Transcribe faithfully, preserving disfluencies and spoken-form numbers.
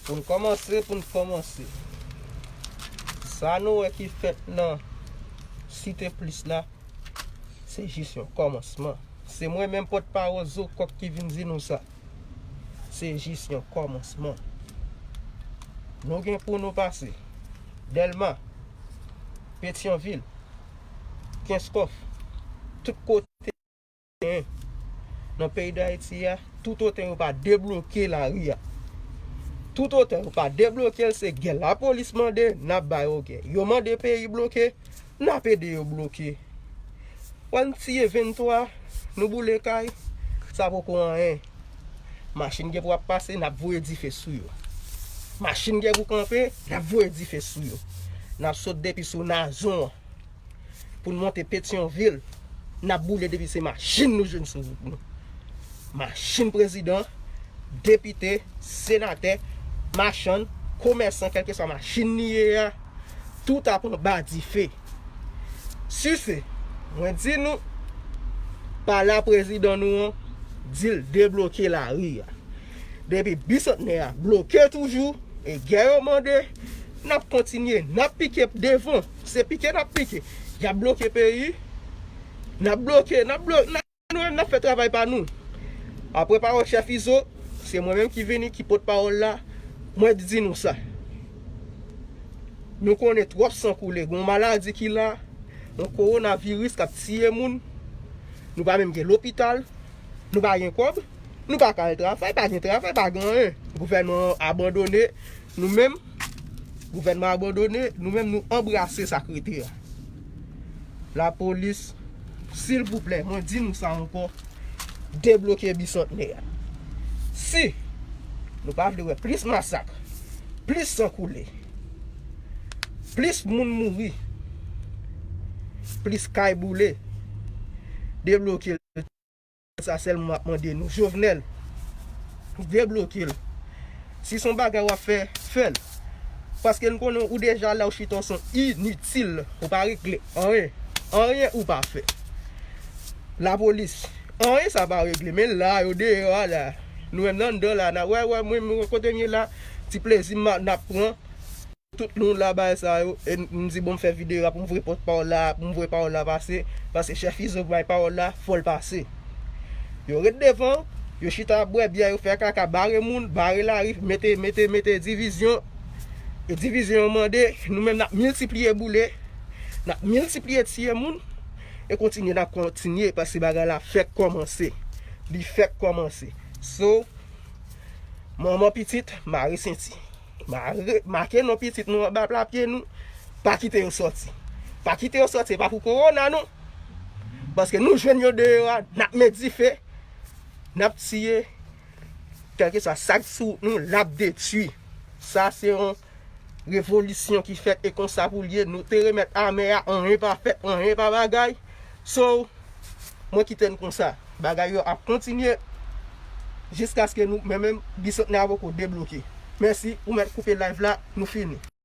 Pou n kòmanse, pou n kòmanse. Sa nou wè ki fèt nan Site Plis la, se jis yon kòmansman. Se mwen menm pòtpawòl Zo Kòk ki vin di nou sa. Se jis yon kòmansman. Nou gen pou nou pase Dèlma, Petyonvil, Kenskòf, tout kote nan peyi Dayiti a, toutotan yo pa debloke lari a. Toutotan yo pa debloke l, se gè lapolis mande, n ap ba yo gè. Yo mande peyi bloke, n ap ede yo bloke. Wè n tiye venntwa, nou boule kay, sa poko anyen. Machin gen pou ap pase, n ap voye dife sou yo. Machin gen pou kanpe, n ap voye dife sou yo. N ap sot depi sou Nazon an pou n monte Petyonvil, n ap boule depi se machin nou jwenn sou wout nou. Machin prezidan, depite, senatè, machann, komèsan, kèlkeswa machin li ye a, tout ap anba dife. Sise, mwen di nou, pale a prezidan nou an, di l debloke lari a. Depi Bisantnè a bloke toujou, e gè yo mande, n ap kontinye, n ap pike devan. Se pike n ap pike. Y ap bloke peyi. N ap bloke, n ap bloke, n ap, nou menm n ap fè travay pa nou. Apre pawòl chèf Izo, se mwen menm ki vini, ki pòtpawòl la. Mwen di nou sa. Nou konnen twòp san koule. Gon maladi ki la, yon kowonaviris k ap tiye moun. Nou pa menm gen lopital. Nou pa gen kòb. Nou pa ka al travay, pa gen travay, pa gen anyen. Gouvènman an abandone nou menm. Gouvènman abandone nou menm, nou anbrase sa k rete a. Lapolis, silvouplè, mwen di nou sa ankò, debloke Bisantnè a. Si nou pa vle wè plis masak, plis san koule, plis moun mouri, plis kay boule, debloke l. Sa sèlman m ap mande nou. Jovenel, debloke l. Si se yon bagay w ap fè, fè l. Paske n konnen ou deja la, ou chita, w se yon initil. Ou pa regle anyen. Anyen ou pa fè. Lapolis, anyen sa pa regle. Men la, yo deyò a la. Nou menm nan anndan la, n ap wè, wè, mwen, mwen, kote m ye la, ti plezi m, n ap pran. Tout nou la bay sa yo, e m di bon, m fè videyo a pou m voye pòtpawòl la, pou m voye pawòl la pase, paske chèf Izo bay pawòl la, fò l pase. Yo ret devan, yo chita ap bwè byè, yo fè kaka, bare moun, bare lari, mete, mete, mete divizyon. E divizyon yo mande, nou menm n ap miltipliye boule, n ap miltipliye tiye moun, e kontinye, n ap kontinye, paske bagay la fèk kòmanse. Li fèk kòmanse. So, manman pitit, mare senti. Mare, make non pitit nou anba pla pye nou. Pa kite yo sòti. Pa kite yo sòti, e pa pou kowona non. Paske nou jwenn yo deyò a, n ap met dife, n ap tiye. Kèlkeswa sa k sou wout nou, l ap detwi. Sa se yon revolisyon ki fèt e konsa pou l ye. Nou te remèt ame a, anyen pa fèt, anyen pa bagay. So, mwen kite n konsa. Bagay yo ap kontinye jiskaske nou, men menm, Bisantnè a poko debloke. Mèsi, ou mèt koupe live la, nou fini.